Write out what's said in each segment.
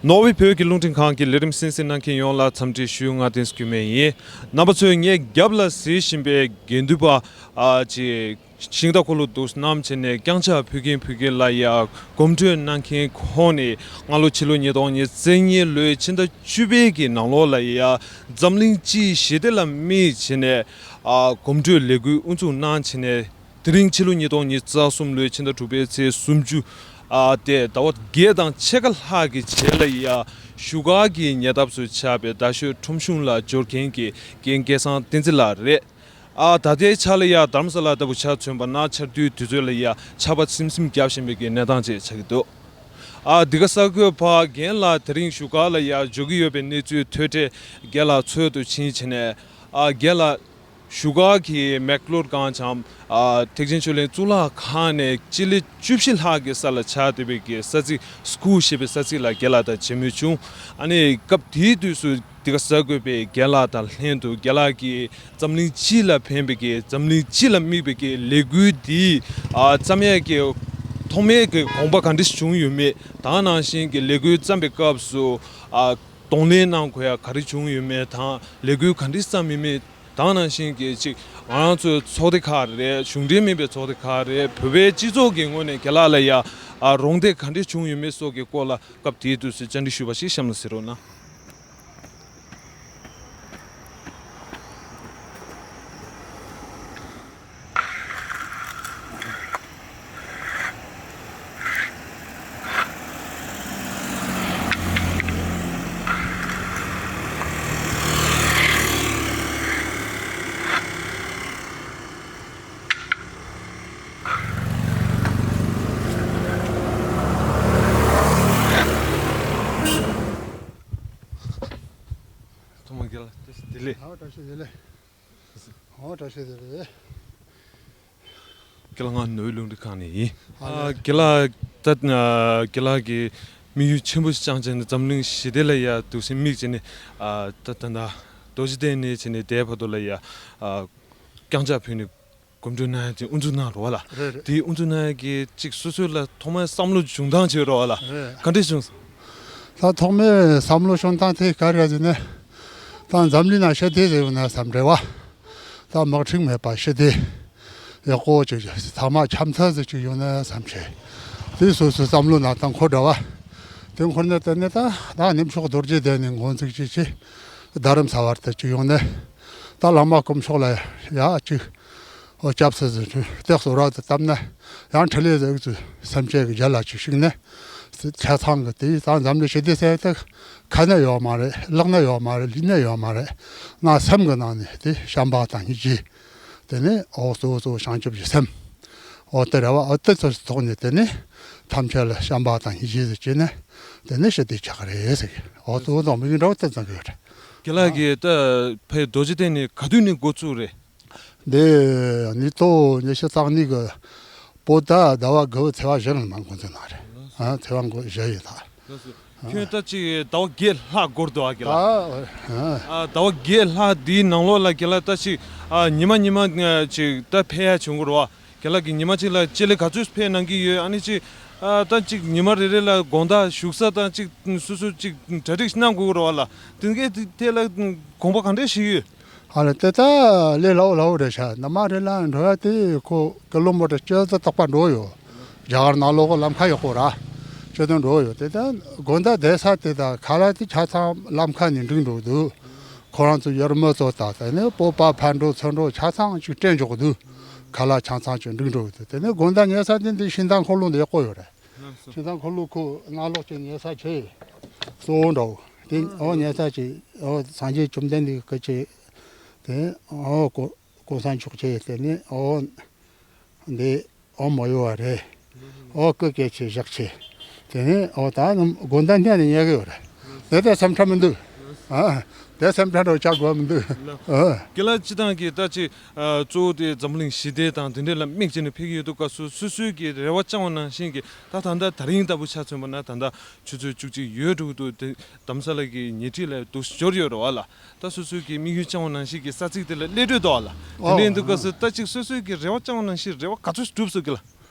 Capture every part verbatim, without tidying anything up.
ནོར་ཝེ་བོད་ཀྱི་རླུང་འཕྲིན་ཁང་གི་ལས་རིམ་གསན་གཟིགས་གནང་མཁན་ཡོངས་ལ་འཚམས་འདྲི་ཞུ། ང་བསྟན་འཛིན་སྐྱོན་མེད་ཡིན། རྣམ་པ་ཚོས་ངའི་རྒྱབ་ལ་གཟིགས་བཞིན་པའི་དགེ་འདུན་པ་ཨ་ཅེ་ཤིང་རྟ་འཁོར་ལོ་འདུག་བསྣམས་བྱས་ནས་རྐྱང་ཕྱག་ཕུལ་གིན་ཕུལ་གིན་ལ་ཡ་གོམ་བགྲོད་གནང་མཁན་ཁོང་ནས་སྔ་ལོ་ཕྱི་ལོ་ཉིས་སྟོང་ཉེར་གཉིས་ལོའི་ཕྱི་ཟླ་བཅུ་པའི་གི་ནང་ལོགས་ལ་ཡ་འཛམ་གླིང་སྤྱིའི་ཞི་བདེ་ལ་དམིགས་བྱས་ནས་ཨ་གོམ་བགྲོད་ལས་འགུལ་དབུ་འཛུགས་གནང་བྱས་ནས། དེ་རིང་ཕྱི་ལོ་ཉིས་སྟོང་ཉི་ཤུ་རྩ་གསུམ་ལོའི་ཕྱི་ཟླ་དྲུག་པའི་ཚེས་སུམ་ཅུ། ཨ་སྟེ་ཟླ་བ་བརྒྱད་དང་ཕྱེད་ཀ་ལྷག་གི་རྗེས་ལ་ཡ་བཞུགས་སྒར་གྱི་ཉེ་འདབས་སུ་ཆགས་པའི་རྡ་ཤོད་ཁྲོམ་གཞུང་ལ་འབྱོར་མཁན་གྱི་རྒན་སྐལ་བཟང་བསྟན་འཛིན་ལགས་རེད། ཨ་ད་ལྟའི་ཆ་ལ་ཡ་རྡ་རམ་ས་ལ་ལྟ་བུ་ཆ་མཚོན་པ་ན་ཆར་དུས་དུས་ཚོད་ལ་ཡ་ཆར་པ་སིམ་སིམ་བརྒྱབ་བཞིན་པའི་གི་གནས་སྟངས་ཅིག་ཆགས་ཀྱི་འདུག་ཨ་འདི་ག་གསར་འགོད་པ་རྒན་ལགས་དེ་རིང་བཞུགས་སྒར་ལ་ཡ་འབྱོར་གྱི་ཡོད་པའི་གནས་ཚུལ་ཐོས་འཕྲལ་རྒན་ལགས་འཚོལ་དུ་ཕྱིན་བྱས་ནས་ཨ་རྒན་ལགས། བཞུགས་སྒར་གྱི་མེག་ལོར་གངས་ལྗོངས་ཨ་ཐེག་ཆེན་ཆོས་གླིང་གཙུག་ལག་ཁང་ནས་སྤྱི་ལེ་བཅུ་བཞི་ལྷག་གི་ས་ལ་ཆགས་བསྡད་པའི་གི་ས་ཚིགས་སྐུ་ཞེས་པའི་ས་ཚིགས་ལ་རྒན་ལགས་དང་མཇལ་མོལ་བྱུང་། ཨ་ནི་སྐབས་དེའི་དུས་སུ་འདི་ག་གསར་འགོད་པས་རྒན་ལགས་དང་ལྷན་དུ་རྒན་ལགས་ཀྱིས་འཛམ་གླིང་སྤྱི་ལ་ཕན་པའི་གི་འཛམ་གླིང་སྤྱི་ལ་དམིགས་པའི་གི་ལས་འགུལ་འདི་ཨ་བརྩམས་ཡས་ཀྱི་ཐོག་མའི་གི་དགོངས་པ་ག་འདྲ་བྱུང་ཡོད་མེད་དང་ནང་བཞིན་གྱི་ལས་འགུལ་བརྩམས་པའི་སྐབས་སུ་ཨ་གདོང་ལེན་གནང་དགོས་ཡ་ག་རེ་བྱུང་ཡོད་མེད་དང་ལས་འགུལ་ག་འདྲ་བརྩམས་ཡོད་མེད། དེ་ནང་བཞིན་གྱི་གཅིག་ང་རང་ཚོའི་ཚོགས་སྡེ་ཁག་རེད། གཞུང་འབྲེལ་མིན་པའི་ཚོགས་སྡེ་ཁག་རེད། བོད་པའི་སྤྱི་ཚོགས་ཀྱི་ངོས་ནས་རྒན་ལགས་ལ་ཡ་ཨ་རོགས་འདེགས་ག་འདྲས་བྱུང་ཡོད་མེད་སོགས་ཀྱི་སྐོར་ལ་སྐབས་དེའི་དུས་སུ་བཅར་འདྲི་ཞུས་པ་ཞིག་གཤམ་ལ་གཟིགས་རོགས་གནང་། ཐོག་མར་རྒན་ལགས་བཀྲ་ཤིས་བདེ་ལེགས། ཨ་བཀྲ་ཤིས་བདེ་ལེགས། ཨོ་བཀྲ་ཤིས་བདེ་ལེགས། རྒན་ལགས་ང་ནོར་ཝེ་རླུང་འཕྲིན་ཁང་ནས་ཡིན། ཨ་ཨ་ལེ། རྒན་ལགས་ད་ཨ་རྒན་ལགས་ཀྱིས་དམིགས་ཡུལ་ཆེན་པོ་ཞིག་བཅངས་བྱས་ནས་འཛམ་གླིང་ཞི་བདེ་ལ་ཡ་འདུག་སེ་དམིགས་བྱས་ནས་ཨ་ད་ད་ད་རྡོ་རྗེ་གདན་ནས་བྱས་ནས་དེའི་བར་དུ་ལ་ཡ་ཨ་རྐྱང་ཕྱག་ཕུལ་ནས་གོམ་བགྲོད་གནང་ཡ་དེ་དབུ་འཛུགས་གནང་རོགས་ལ། རེད་རེད། དེ་དབུ་འཛུགས་གནང་ཡ་གི་ཅིག་སོ་སོ་ལ་ཐོག་མར་བསམ་བློ་བྱུང་སྟངས་བྱེད་རོགས་ལ། རེད། ག་འདྲས་བྱུང་སོང་། ད་ཐོག་མའི་བསམ་བློ་བྱུང་སྟངས་དེ་ག་རེ་རེད་ཟེར་ན། ད་འཛམ་གླིང་ན་ཞི་བདེ་ཟེར་ཡོང་ན་བསམ་འདྲ་བ། ད་དམག་འཁྲུག་མེད་པ་ཞི་བདེ། ཡག་པོ་ཅིག་ཚང་མ་འཆམ་མཐུན་ཟིག་ཅིག་ཡོང་ན་བསམ་བྱས། དེ་སོ་སོའི་བསམ་བློ་ནང་ད་འཁོར་འདྲ་བ། དེ་འཁོར་ནས་དེ་ནས་ད་ད་གནས་མཆོག་རྡོ་རྗེ་གདན་ནས་འགོ་འཛུགས་ཅིག་བྱས། རྡ་རམ་ས་བར་དུ་ཅིག་ཡོང་ནས། ད་བླ་མ་དཀོན་མཆོག་ལ་ཡ་ཅིག་ཨོ་སྐྱབས་སུ་ཟེར་ཚུལ་སྟེགས་སུ་རག་ཏུ་བཏབ་ན་ཡང་འཕྲིན་ལས་ཟེར་ཚུལ་སེམས་ཅན་གྱི་རྒྱལ་ལ་ཅིག་ཞུགས་ནས། ཆ་ཚང་གི་དེ་ད་འཛམ་གླིང་ཞི་བདེ་ཟེར་དེ་ཁ་ནས་ཡོད་མ་རེད། ལག་ནས་ཡོད་མ་རེད། ལུས་ནས་ཡོད་མ་རེད། ང་སེམས་ཀྱི་ནང་ནས་དེ་བྱམས་པ་དང་སྙིང་རྗེ། དེ་ནས་ཨོ་གཙོ་བོ་གཙོ་བོ་བྱང་ཆུབ་ཀྱི་སེམས། ཨོ་དེ་རེད་བ། ཨོ་དེ་ཚོ་ཐོག་ནས་དེ་ནས་ཐམས་ཅད་ལ་བྱམས་པ་དང་སྙིང་རྗེ་ཟེར་བྱས་ནས་དེ་ནས་ཞི་བདེ་ཆགས་ཀྱི་རེད་ཟེར་གི། ཨོ་གཙོ་བོ་དང་མི་གི་འདྲ་བ་དེ་ཙམ་གི་རེད། རྒན་ལགས་ཀྱིས་ད་ཕའི་རྡོ་རྗེ་གདན་ནས་ག་དུས་ནས་འགོ་བཙུགས་རེད། འདི་ཉིས་སྟོང་ཉི་ཤུ་རྩ་གཉིས་ཀྱི་བོད་ཟླ་ཟླ་བ་དགུ་པའི་ཚེས་པ་བཞི་ལ་མ་འགོ་འཛིན་གནང་རེད། ཨ་ཚེས་པ་འགོ་བཞི་ཡིན་ད། ལགས་སོ། ཨ་ཁྱོད་ད་ཅིག་ཟླ་བ་བརྒྱད་ལྷག་འགོར་འདུག་ཨ་རྒན་ལགས། ཨ་ཨ་ཟླ་བ་བརྒྱད་ལྷག་འདིའི་ནང་ལོགས་ལ་རྒན་ལགས་ད་ཅིག་ཨ་ཉི་མ་ཉི་མ་ཅིག་ད་ཕེབས་ཡ་བྱུང་གི་རེད་བ། རྒན་ལགས་ཀྱིས་ཉི་མ་གཅིག་ལ་སྤྱི་ལེ་ག་ཚོད་ཕེབས་གནང་གི་ཡོད། ཨ་ནི་ཅིག་ཨ་ད་ཅིག་ཉི་མ་རེ་རེ་ལ་དགོང་དག་བཞུགས་ས་དང་ཅིག་སོ་སོ་ཅིག་གྲ་སྒྲིག་གནང་དགོས་ཀྱི་རེད་བ་ལ། དེ་གའི་ཐད་ལ་དགོངས་པ་གང་འདྲ་ཞིག་ཡོད། ཨ་ལེ་དེ་ད་ལས་སླ་བོ་སླ་བོ་རེད་ཤག་ནམ་མ་རེ་ལ་འགྲོ་ཡ་དེ་ཁོ་ཀི་ལོ་མི་ཊར་བཅུ་དང་རྟག་པར་འགྲོ་ཡོད། རྒྱ་གར་ནང་ལོགས་ལམ་ཁ་ཡག་པོ་ར། བཅུ་དང་འགྲོ་ཡོད། དེ་ད་དགོང་དག་བསྡད་ས་དེ་ད་ཁ་ལག་དེ་ཆ་ཚང་ལམ་ཁ་ནས་འགྲིག་འགྲོ་འདུག་ཁོ་རང་ཚོ་ཡུལ་མི་ཚོ་ད་དེ་ནས་སྤོབས་པ་ཕར་འགྲོ་ཚུར་འགྲོ་ཆ་ཚང་ཅིག་སྤྲད་འཇོག་འདུག་ཁ་ལག་ཆ་ཚང་ཅིག་འགྲིག་འགྲོ་འདུག་དེ་ནས་དགོང་དག་ཉལ་ས་དེ་འདི་ཤིང་ཐང་འཁོར་ལོ་འདི་ཡག་པོ་ཡོད་རེད། ཤིང་ཐང་འཁོར་ལོ་ཁོ་ནང་ལོགས་ཀྱི་ཉལ་ས་ཆེ། གཙོ་བོ་འདྲ་བོ། དེ་ཨོ་ཉལ་ས་ཅིག་ཨོ་སངས་རྒྱས་བཅོམ་ལྡན་འདས་ཀྱི་སྐུ་ཅིག་དེ་ཨོ་གོ་གོང་ས་མཆོག་ཆེ་དེ་ནི་ཨོ་འདི་ཨོ་མོ་ཡོད་བ་རེད། ཨོ་སྐུ་སྐྱེ་ཆེ་བཞག་ཆེ། དེ་ནི་ཨོ་ད་ནམ་དགོང་དག་ཉལ་ནས་ཉལ་གི་ཡོད་རེད། དེ་ལྟར་སེམས་ཁྲལ་མི་འདུག་ཨ་དེ་སེམས་ཁྲལ་འདྲ་བོ་བྱ་དགོས་མི་འདུག་ཨ། རྒན་ལགས་སྤྱིར་བཏང་གི་ད་ཅིག་ཨ་གཙོ་བོ་དེ་འཛམ་གླིང་ཞི་བདེ་དང་དེ་འདྲ་ལ་དམིགས་བྱས་ནས་ཕེབས་ཀྱི་ཡོད་དུས་སྐབས་སུ་སོ་སོའི་གི་རེ་བ་བཅངས་པ་ནང་བཞིན་གྱི་ད་ད་ལྟ་དེ་རིང་ལྟ་བུ་ཆ་མཚོན་པ་ན་ད་ལྟ་ཆུ་ཚོད་བཅུ་གཅིག་ཡོལ་འགྲོ་གི་འདུག་དེ་རྡ་རམ་ས་ལ་གི་ཉེ་འཁྲིས་ལ་འདུག་སེ་འབྱོར་ཡོད་རེད་བ་ལ། ད་སོ་སོའི་གི་དམིགས་ཡུལ་བཅངས་པ་ནང་བཞིན་གྱི་ས་ཚིགས་དེ་ལ་སླེབས་འགྲོ་འདུག་བ་ལ། དེ་འདྲ་ཡིན་དུས་སྐབས་སུ་ད་ཅིག་སོ་སོའི་གི་རེ་བ་བཅངས་པ་ནང་བཞིན་རེ་བ་ག་ཚོད་འགྲུབ་སོང་གི་ལ།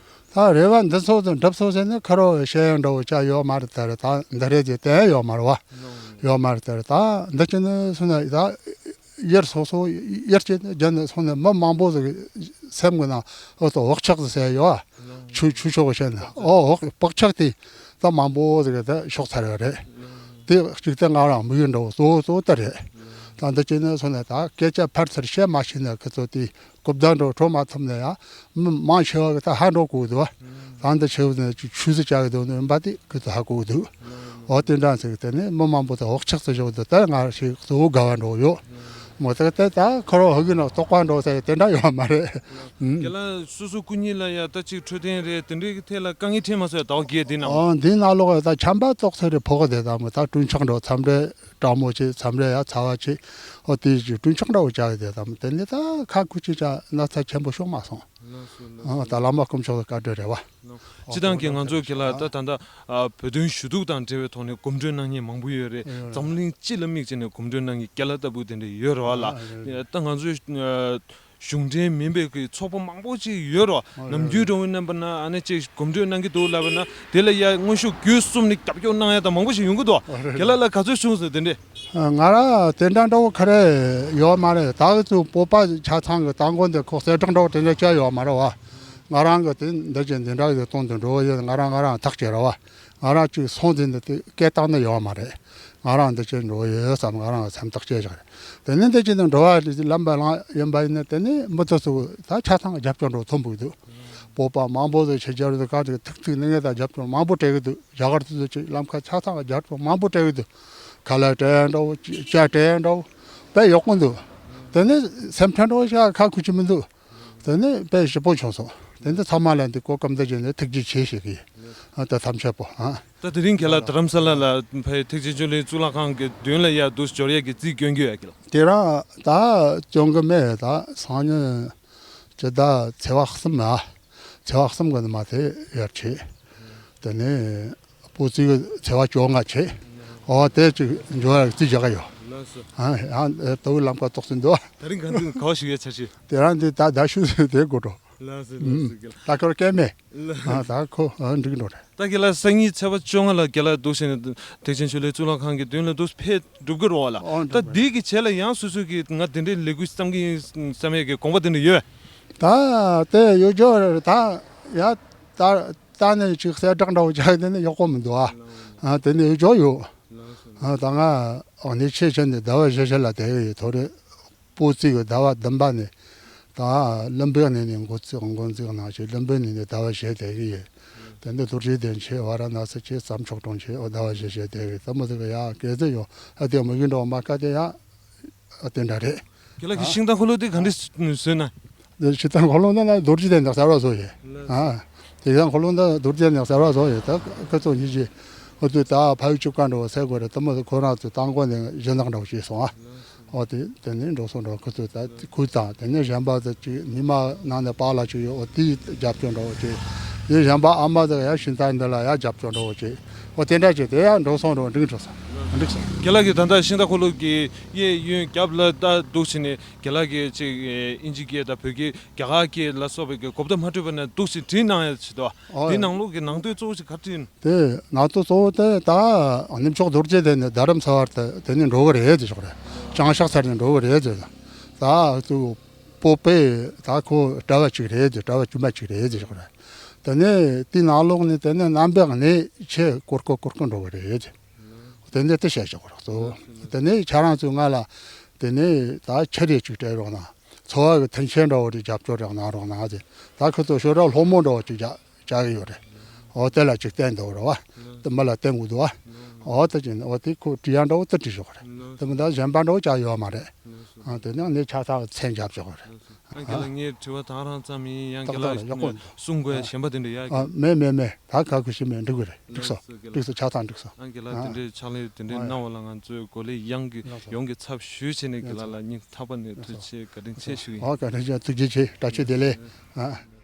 ད་རེ་བ་འདི་ཚོ་དང་འགྲུབ་སོང་ཟེར་ན་ཁ་རོག་བཤད་ཡ་འདྲ་བོ་ཅག་ཡོད་མ་རེད། ད་རེད། ད་འདི་རེད་ཅེས་བསྟན་ཡོད་མ་རེད་བ། ཡོད་མ་རེད། ད་རེད། ད་འདི་ཅི་ནས་སོང་ན་ད་ཡར་སོ་སོ་ཡར་ཅི་རྒྱ་ནས་སོང་ནས་མི་མང་པོ་ཟིག་སེམས་གི་ནང་འོ་ད་འོག་ཆགས་ཟེར་ཡོད་བ། ཆུ་ཆུ་ཤོག་བཤད་ན་འོ་འོག་པག་ཆགས་དེ་ད་མང་པོ་ཟིག་ད་ཤོག་ཚར་ཡོད་རེད། དེ་གཅིག་ད་ང་རང་མི་ཡུལ་འདྲ་བོ་གཙོ་བོ་གཙོ་བོ་ད་རེད། ད་འདི་ཅི་ནས་སོང་ན་ད་སྐད་ཆ་ཕར་ཚུར་བཤད་མ་ཤེས་ན་ཁི་ཚོ་དེ། གོ་བརྡ་འདྲ་འཕྲོད་མ་ཐུབ་ན་ཡང་མི་མང་ཆེ་བ་གི་ད་ཧ་འགྲོ་གོ་འདུག་བ། ད་འདི་ཆེ་བ་ནས་ཆུ་ཆུ་ཟིག་བྱ་གི་འདུག་ནི་ཡིན་པ་དེ་གི་ད་ཧ་གོ་འདུག་འོ་དེ་འདྲ་ཟིག་དེ་ནས་མི་མང་པོ་ད་འོག་ཆགས་སུ་བཞག་འདུག་ད་ང་ཞིག་གཙོ་བོ་དགའ་བ་འགྲོ་ཡོད། མོ་ད་དེ་ད་ཁོ་རང་ཧུ་གི་ནང་རྟོག་པ་འགྲོ་ཟེར་དེ་འདྲ་ཡོད་མ་རེད། ཁྱེད་ལ་སོ་སོ་སྐུ་ཉིད་ལ་ཡ་ད་ཅིག་འཕྲོད་བསྟེན་རེད་དེ་འདྲའི་གི་ཐད་ལ་དཀའ་ངལ་འཕྲད་མ་སོང་ཡ་ཟླ་བ་བརྒྱད་དེ་ནང་། ཨ་འདི་ནང་ལོགས་ད་ཆམ་པ་ཏོག་ཙམ་རེ་ཕོག་གི་དེ་ད་མོ་ད་དཀྲུག་ཆག་འགྲོ་མཚམས་རེ། སྤྲང་མོ་ཆེ་མཚམས་རེ་ཡ་ཚ་བ་ཆེ། ཨོ་དེ་ཅིག་དཀྲུག་ཆག་འདྲ་བོ་བྱ་གི་དེ་དམ་དེ་ནི་ད་ཁ་ཁུ་ཅི་ཅག་ན་ཚ་ཆེན་པོ་ཤོག་མ་སོང་། ཨ་ད་བླ་མ་དཀོན་མཆོག་གི་བཀའ་དྲིན་རེད་བ། སྤྱི་བཏང་གི་ང་ཚོ་གི་ལ་ད་ད་ད་བོད་དོན་ཞུ་གཏུག་དང་འབྲེལ་བའི་ཐོག་ནས་གོམ་བགྲོད་གནང་མཁན་མང་པོ་ཡོད་རེད། འཛམ་གླིང་སྤྱི་ལ་དམིགས་བྱས་ནས་གོམ་བགྲོད་གནང་མཁན་རྒན་ལགས་ལྟ་བུ་དེ་འདྲ་ཡོད་རེད་བ་ལ། ད་ང་ཚོ་གཞུང་འབྲེལ་མིན་པའི་གི་ཚོགས་པ་མང་པོ་ཅིག་ཡོད་རོ། ནམ་རྒྱུན་འགྲོ་བའི་རྣམ་པ་ན་ཨ་ནེ་ཅིག་གོམ་བགྲོད་གནང་གི་འདུག་ལབ་པ་ན་དེ་ལ་ཡ་དངོས་ཤུགས་བརྒྱུད་གསུམ་ནས་རྒྱབ་སྐྱོར་གནང་ཡ་དང་མང་པོ་ཞིག་ཡོང་གི་འདུག་རྒན་ལགས་ལ་ག་ཚོད་བྱུང་ཟེར་དེ་འདྲས། ང་རང་དེ་འདྲ་འདྲ་བོ་ག་རེ་ཡོད་མ་རེད། ད་གི་ཚོད་སྤོབས་པ་ཆ་ཚང་གི་ད་མགོ་འདི་ཁོག་གསལ་བསྒྲགས་འདྲ་བོ་དེ་འདྲ་བྱས་ཡོད་མ་རེད་བ། ང་རང་གི་དེ་འདི་ཅན་འདི་འདྲ་གི་གཏོང་དུ་འགྲོ་ཡོད། ང་རང་ང་རང་ཐག་བཅད་རེད་བ། ང་རང་ཅིག་སོང་དེ་འདི་དེ་སྐད་བཏང་ནི་ཡོད་མ་རེད། ང་རང་འདི་ཅན་འགྲོ་ཡོད་བསམ་ང་རང་སེམས་ཐག་བཅད་བཞག་རེད། དེ་ནས་འདི་ཅན་དུ་འགྲོ་བ་ལམ་པ་ལང་ཡིན་པ་ཡིན་ན་དེ་ནས་མི་ཚོ་ཚོ་ད་ཆ་ཚང་རྒྱབ་སྐྱོར་འགྲོ་ཐོན་པོ་འདུག་སྤོབས་པ་མང་པོ་ཚོ་ཆེ་རྒྱ་རུ་ག་ཚོད་ཐུག་ཐུག་ནི་ངས་ད་རྒྱབ་སྐྱོར་མང་པོ་སྤྲད་གི་འདུག་རྒྱ་གར་དུ་ཚོ་ཅིག་ལམ་ཁ་ཆ་ཚང་རྒྱབ་སྐྱོར་མང་པོ་སྤྲད་གི་འདུག་ཁ་ལག་སྤྲད་ཡ་འདྲ་བོ་ཅ་སྤྲད་ཡ་འདྲ་བོ་དཔེ་ཡག་པོ་འདུག་དེ་ནས་སེམས་ཁྲལ་འདྲ་བོ་ཞིག་ཁ་ཁུ་ཆུ་མི་འདུག་དེ་ནས་དཔེ་ཞིབ་པོ་བྱུང་སོང་། དེ་འདི་ཚང་མ་ལ་འདི་གོ་སྐབས་འདི་བྱས་ནས་ཐུགས་རྗེ་ཆེ་ཞིག་གིས་ཨ་ད་ཐམས་ཅད་པོ་ཨ། ད་དེ་རིང་ཁྱེད་ལ་རྡ་རམ་ས་ལ་ལ་ཕའི་ཐེག་ཆེན་ཆོས་གླིང་གཙུག་ལག་ཁང་གི་མདུན་ལ་ཡ་འདུག་འབྱོར་ཡ་གི་རྩིས་སྐྱོན་གྱི་ཡོད་ཀྱི་ལ། དེ་རང་ད་སྐྱོན་གི་མེད། ད་སང་ཉིན་ཇི་ལྟར་ཚེས་པ་གསུམ་ཨ། ཚེས་པ་གསུམ་གི་ནི་མ་དེ་ཡར་བྱེད། དེ་ནས་པོ་ཙི་གི་ཚེས་པ་བཅོ་ལྔ་བྱེད། ཨོ་དེ་ཅིག་འབྱོར་ཡ་རྩིས་རྒྱག་གི་ཡོད། ལགས་སོ། ཨ་ཨ་ད་བུ་ལམ་ཁ་ཏོག་ཙམ་འདུག་དེ་རིང་ག་འདུག་ག་བ་ཞིག་ཡོད་ཆ་ཞིག་དེ་རང་འདི་ད་ད་ཤུ་ཟེར་དེ་དགོས་འགྲོ། ལགས་སོ་ལགས་སོ་རྒན་ལགས། ད་ཁོར་སྐད་མེད། ལགས། ཨ་ད་ཁོ་ཨ་འགྲིག་འགྲོ་རེད། ད་རྒན་ལགས་སང་ཉིན་ཚེས་པ་བཅོ་ལྔ་ལ་རྒན་ལགས་འདུག་ཟེར་ནས་ཐེག་ཆེན་ཆོས་གླིང་གཙུག་ལག་ཁང་གི་མདུན་ལ་འདུག་ཕེབས་འགྲུབ་ཀྱི་རེད་བ་ལ། ཨོ་ད་འགྲུབ་པ་འདི་གི་རྗེས་ལ་ཡང་སོ་སོ་གི་ང་དེ་འདྲའི་ལས་འགུལ་བརྩམ་གི་ཡིན་བསམ་ཡས་ཀྱི་དགོངས་པ་དེ་འདྲ་ཡོད། ད་དེ་ཡོད་ཅོག་རེད། ད་ཡ་ད་ད་ནས་ཅིག་གསལ་བསྒྲགས་འདྲ་བོ་བྱ་ཡི་དེ་ནི་ཡག་པོ་མི་འདུག་ཨ། ཨ་དེ་ནི་ཡོད་ཅོག་ཡོད། ཨ་ད་ང་ཨ་ནི་ཆེ་ཆེ་ནས་ཟླ་བ་བཞི་བཞི་ལ་བསྡད་ཡོད་ཐོ་རེད། པོ་ཙི་གི་ཟླ་བ་བདུན་པ་ནས་ད་ལམ་བུའི་གནས་ནས་འགོ་བཙུགས་འགོ་འཛུགས་གནང་ཞིང་ལམ་བུའི་གནས་ནས་ཟླ་བ་བཞི་བསྡད་ཀྱི་ཡོད། དེ་འདི་རྡོ་རྗེ་གདན་ཆེ་ཝཱ་ར་ཎ་སི་ཆེ་བསམ་ཆོག་གྲོང་ཆེ་ཨོ་ཟླ་བ་བཞི་བཞི་བསྡད་ཀྱི་ད་མོ་ཟིག་གི་ཡ་གལ་ཟེར་ཡོད་ཨ་དེ་མོ་ཡིན་འགྲོ་མ་ཀ་དེ་ཡ་ཨ་དེ་འདྲ་རེད། རྒན་ལགས་ཀྱི་ཤིང་རྟ་འཁོར་ལོ་དེ་ག་འདྲས་བཟོས་ན། ཤིང་རྟ་འཁོར་ལོ་འདི་ན་རྡོ་རྗེ་གདན་ནས་གསར་བ་བཟོ་ཡོད། ཨ་དེ་ཤིང་རྟ་འཁོར་ལོ་འདི་རྡོ་རྗེ་གདན་ནས་གསར་བ་བཟོ་ཡོད། ད་ཁོ་ཚོ་གཉིས་ཀྱིས་ཨོ་དུས་ད་ཕ་ཡུལ་བཅུ་ཀ་འགྲོ་བ་ཟེར་དགོས་རེད། དེ་མོ་ཁོ་རང་ཚོ་རྟ་མགོ་ནས་གཞི་ནག་འདྲ་བོ་ཞིག་སོང་ཨ། ཨོ་དེ་དེ་ནས་འགྲོ་སོང་འགྲོ་ཁོ་ཚོས་ད་ཁུལ་དང་དེ་ནས་གཞན་པ་ཚོ་ཅིག་ཉི་མ་ནང་ནས་པཱ་ལགས་ཅིག་ཡོད། ཨོ་དེའི་རྒྱབ་སྐྱོར་འདྲ་བོ་ཅིག་དེ་གཞན་པ་ཨ་མ་ཚོ་ཡང་ཤིང་རྟ་འདི་ལ་ཡང་རྒྱབ་སྐྱོར་འདྲ་བོ་ཅིག་ཨོ་དེ་འདྲ་ཅིག་དེ་ཡང་འགྲོ་སོང་འགྲོ་འགྲིག་འགྲོ་སོང་འགྲིག་སོང་། རྒན་ལགས་ཀྱིས་ད་ལྟ་ཤིང་རྟ་འཁོར་ལོ་གི་གཡས་གཡོན་རྒྱབ་ལ་ལྟ་འདུག་བྱས་ནས་རྒན་ལགས་ཀྱིས་ཅིག་ཨིན་ཇི་སྐད་དང་བོད་སྐད་རྒྱ་གར་སྐད་ལ་སོགས་པའི་གི་གོ་བརྡ་མ་འཕྲོད་པ་ནས་འདུག་བྱས་བྲིས་གནང་ཡ་ཆེད་དུ་ཨོ་དེ་ནང་ལོགས་ཀྱི་ནང་དོན་གཙོ་བོ་ཞིག་ག་རེ་བྲིས་ཡིན། དེ་ང་ཚོ་གཙོ་བོ་དེ་ད་གནས་མཆོག་རྡོ་རྗེ་གདན་ནས་རྡ་རམ་ས་བར་དུ་དེ་ནས་འགྲོ་གི་རེད་ཅེས་ཞོག་རེད། བྱང་ཤར་ས་ནས་འགྲོ་གི་རེད་ཅེས། ད་ཚོ་སྤོབས་པས་ད་ཁོ་གྲྭ་བ་གཅིག་རེད་ཅེས་གྲྭ་བ་དཀྱུས་མ་གཅིག་རེད་ཅེས་ཞོག་རེད། དེ་ནས་དེའི་ནང་ལོགས་ནས་དེ་ནས་རྣམ་པའི་གནས་ཆེ་སྐོར་སྐོར་སྐོར་སྐོར་འགྲོ་གི་རེད་ཅེས། དེ་ནས་དེ་བཤད་ཞོག་རེད་གཙོ་བོ། དེ་ནས་ཁྱེད་རང་ཚོས་ང་ལ་དེ་ནས་ད་ཆ་རེ་གཅིག་སྤྲད་རོགས་གནང་། འཚོ་བ་གི་མཐུན་རྐྱེན་འདྲ་བོ་རེ་རྒྱབ་སྐྱོར་རེ་གནང་རོགས་གནང་ཟེར། ད་ཁོ་ཚོ་ཞོ་ར་ལྷོ་མོ་འདྲ་བོ་ཅིག་བྱ་བྱ་གི་ཡོད་རེད། འོ་དེ་ལ་ཅིག་བསྟན་འདུག་རེད་བ། དེ་མི་ལ་བསྟན་དགོས་འདུག་བ། འོ་དེ་ཅིག་འོ་དེ་ཁོ་བྲིས་ཡ་འདྲ་བོ་དེ་བྲིས་ཞོག་རེད། དེ་མི་ད་གཞན་པ་འདྲ་བོ་ཅག་ཡོད་མ་རེད། ཨ་དེ་ནས་ངས་ཆ་ཚང་མཚན་རྒྱབ་ཞོག་རེད། ཨ་རྒན་ལགས་ངའི་དྲི་བ་ད་རང་ཙམ་ཡིན། ཡང་རྒན་ཏག་ཏག་ལགས་ཡག་པོ་འདུག་གསུང་དགོས་ཡ་གཞན་པ་དེ་འདྲ་ཡ་ཨ་རྒན་མེད་མེད་མེད། ད་ག་གུ་ཞིག་མེད། འགྲིག་གི་རེད། འགྲིག་སོང་། ལགས་སོ་རྒན་ལགས། འགྲིག་སོང་། ཆ་ཚང་འགྲིག་སོང་། ཨ་རྒན་ལགས་ཨ་དེ་འདྲའི་ཕྱག་ལས་དེ་འདྲའི་ཨ་གནང་བ་ལ་ང་ཚོའི་འགོ་ལས་ཡང་གི་ལགས་སོ། ཡོངས་ཀྱི་ཚབ་ཞུས་བྱས་ནས་རྒན་ལགས་ལ་སྙིང་ཐག་པ་ནས་ལགས་ཐུགས་རྗེ་ཆེ་བཀའ་དྲིན་ཆེ་ཞུ་ཡིན། ཨོ་བཀའ་དྲིན་ཆེ། ཐུགས་རྗེ་ཆེ། བཀྲ་ཤིས་བདེ་ལེགས། ཨ།